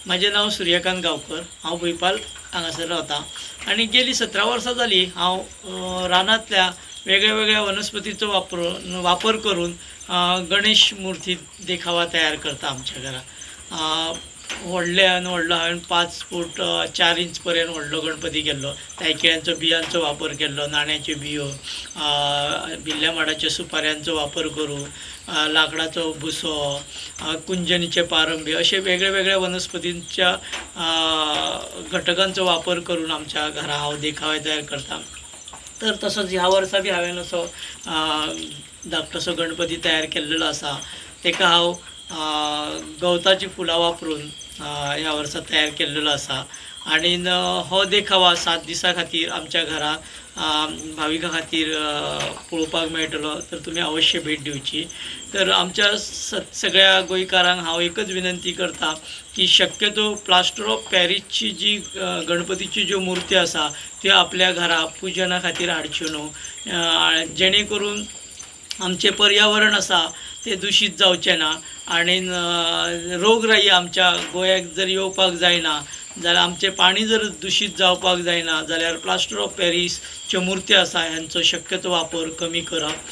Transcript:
म्हजें नांव सुर्यकांत गांवकर. हांव भुंयपाल हांगासर रावता आनी गेलीं 17 वर्सां जालीं हांव रानांतल्या वेगळ्या वेगळ्या वनस्पतीचो वापर करून गणेश मुर्ती देखावा तयार करता आमच्या घरा. व्हडल्यान व्हडलो हांवें 5 फूट 4 इंच पर्यंत व्हडलो गणपती केल्लो. तायकिळ्यांचो बियांचो वापर केल्लो, नाण्याच्यो बियो, बिल्ल्या माडाच्या सुपाऱ्यांचो वापर करून, लांकडाचो भुसो, कुंजनीचे पारंबे अशे वेगळे वेगळ्या वनस्पतींच्या घटकांचो वापर करून आमच्या घरा हांव देखावे तयार करता. तर तसोच ह्या वर्सा बी हांवें असो धाकटोसो गणपती तयार केल्लो आसा. ताका हांव गवताचीं फुलां वापरून ह्या वर्सा तयार केल्लो आसा आनी हो देखावा 7 दिसां खातीर आमच्या घरा भाविकां खातीर पळोवपाक मेळटलो. तर तुमी अवश्य भेट दिवची. तर आमच्या सगळ्या गोंयकारांक हांव एकच विनंती करता की शक्यतो प्लास्टर ऑफ पॅरिसची जी गणपतीची ज्यो मुर्ती आसा त्यो आपल्या घरा पुजना खातीर हाडच्यो न्हू, जेणे करून आमचें पर्यावरण आसा तें दुशीत जावचें ना आनी रोगराई आमच्या गोंयाक जर येवपाक जायना जाल्यार, आमचें पाणी जर दुशीत जावपाक जायना जाल्यार प्लास्टर ऑफ पॅरिसच्यो मुर्त्यो आसा ह्यांचो शक्यतो वापर कमी करप.